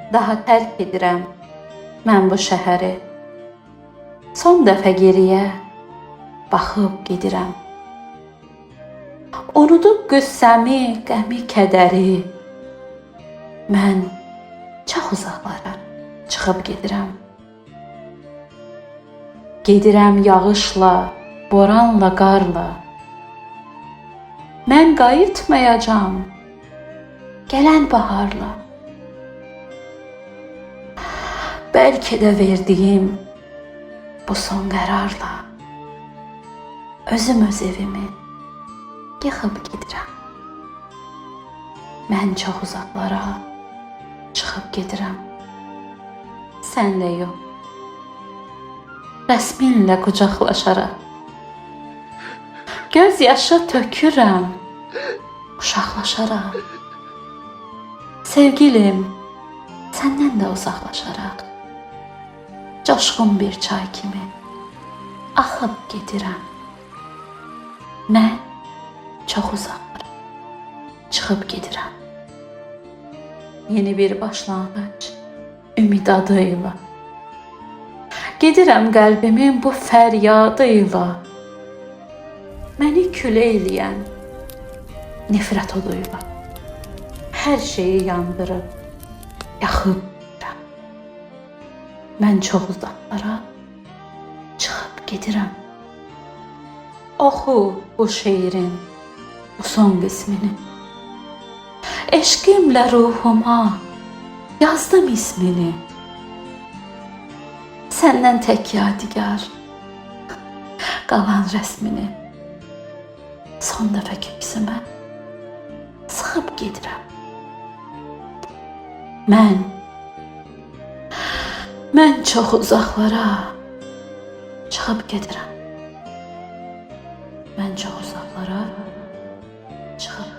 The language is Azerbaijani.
Daha tərk edirəm mən bu şəhəri. Son dəfə geriyə baxıb gedirəm. Unudub qüssəmi, qəmi, kədəri. Mən çox uzaqlara çıxıb gedirəm. Gedirəm yağışla, boranla, qarla. Mən qayıtmayacağam gələn baharla. Bəlkə də verdiyim bu son qərarla özüm öz evimi yıxıb gedirəm. Mən çox uzaqlara çıxıb gedirəm. Sən də yox. Rəsminlə qucaqlaşaraq göz yaşı tökürəm, uşaqlaşaraq. Sevgilim, səndən də uzaqlaşaraq coşqun bir çay kimi axıb gedirəm. Mən çox uzaqlara çıxıb gedirəm. Yeni bir başlanğıc ümid adıyla. Gedirəm qəlbimin bu fəryadı ilə. Məni külə eləyən nifrət oduyla. Hər şeyi yandırıb, yaxıb gedirəm. Mən çox uzaqlara çıxıb gedirəm. Oxu bu şeirin bu son qismini. Eşqimlə ruhuma yazdım ismini. Səndən tək yadigar qalan rəsmini son dəfə köksümə sıxıb gedirəm. Mən çox uzaqlara çıxıb gedirəm. Mən çox uzaqlara çıxıb